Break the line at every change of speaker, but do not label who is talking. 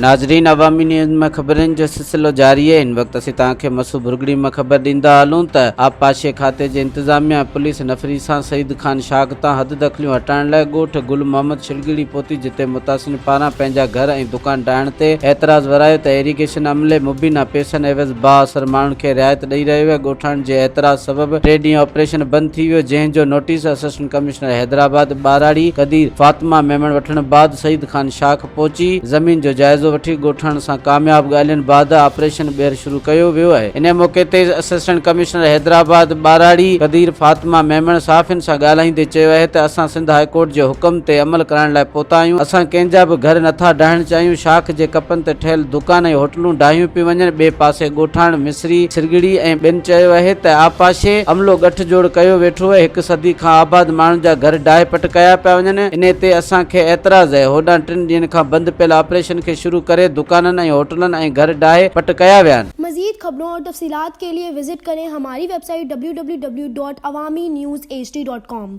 ناظرين عوامي نيوز ۾ خبرن جو سلسلو جاري آهي هن وقت اسين توهان کي مسو ڀرڳڙي مان خبر ڏيندا هلون ته آبپاشي کاتي جي انتظاميا ۽ پوليس نفري سان سعيد خان شاخ تان حد دخليون هٽائڻ لاء ڳوٺ گل محمد ڇلگڙي پهتي جتي متاثرين پاران پنهنجا گهر ۽ دڪان ڊاهڻ تي اعتراض ورايو ته ايريگيشن عملي مبينا پئسن عيوض بااثر ماڻهن کي رعايت ڏئي رهيو آهي ڳوٺاڻن جي اعتراض سبب ٽي ڏينهن آپريشن بند ٿي ويو جنهن جو نوٽيس اسسٽنٽ ڪمشنر حيدرآباد ٻهراڙي قدير فاطمه ميمڻ وٺڻ بعد سعيد خان شاخ پهچي زمين جو جائزو وٺي ڳوٺاڻن سان ڪامياب ڳالهين بعد آپريشن ٻيهر شروع ڪيو ويو آهي انهي موقعي تي اسسٽنٽ ڪمشنر حيدرآباد ٻهراڙي قدير فاطمه ميمڻ صحافين سان ڳالهائيندي چيو آهي ته اسان سنڌ هاء ڪورٽ جي حڪم تي عمل ڪرائڻ لاء پهتا آهيون اسان ڪنهن جا به گهر نٿا ڊاهڻ چاهيون شاخ جي ڪپن تي ٺهيل دڪان ۽ هوٽلون ڊاهيون پيون وڃن ٻئي پاسي ڳوٺاڻ مصري سرڳڙي ۽ ٻين چيو آهي ته آبپاشي عملو ڳٺ جوڙ ڪيو ويٺو آهي هڪ صدي کان آباد ماڻهن جا گهر ڊاهي پٽ ڪيا پيا وڃن انهي تي اسان کي اعتراض آهي هوڏانهن ٽن ڏينهن کان بند پيل آپريشن کي شروع ڪري دڪانن ۽ هوٽلن ۽ گهر ڊاهي پٽ ڪيا ويا آهن.
مزيد خبرون اور تفصيلات ڪي لئي وزٽ ڪرين هماري web site www.awamiNewsHD.com.